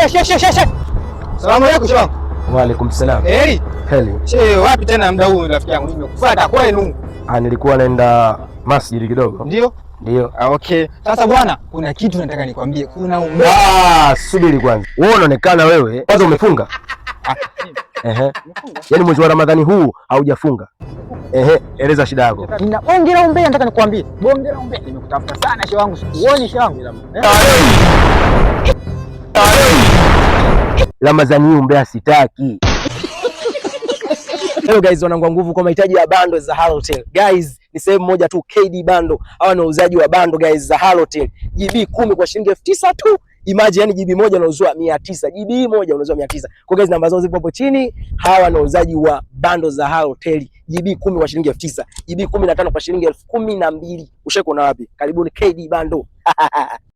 She she she she. Salamu alaykum, shehe wangu. Wa alaikum salam. Heri. Heri. She, wapi tena muda huu, rafiki yangu? Nimekufuata kwenu. Ah, nilikuwa naenda masjidi kidogo. Ndio? Ndio. Ah, okay. Sasa bwana, kuna kitu nataka nikwambie. Kuna umbea. Ah, subiri kwanza. Wewe unaonekana wewe kwanza umefunga. Ah. Ehe. Yaani mwezi wa Ramadhani huu haujafunga. Ehe, eleza shida yako. Nina bonge la umbea nataka nikwambie. Bonge la umbea. Nimekutafuta sana, shehe wangu. Sikuoni, shehe wangu. Eh? Ramadhani hii umbea sitaki. Hello guys, wanangu wa nguvu, kwa mahitaji ya bando za Halotel. Guys, ni sehemu moja tu, KD Bando. Hawa ni wauzaji wa bando, guys, za Halotel. GB 10 kwa shilingi 9,000 tu. Imagine, yani GB moja unauzwa 900. GB moja unauzwa 900. Kwa guys, namba zao zipo hapo chini. Hawa ni wauzaji wa bando za Halotel. GB 10 kwa shilingi 9,000. GB 15 kwa shilingi 12,000. Ushakuona wapi? Karibuni KD Bando.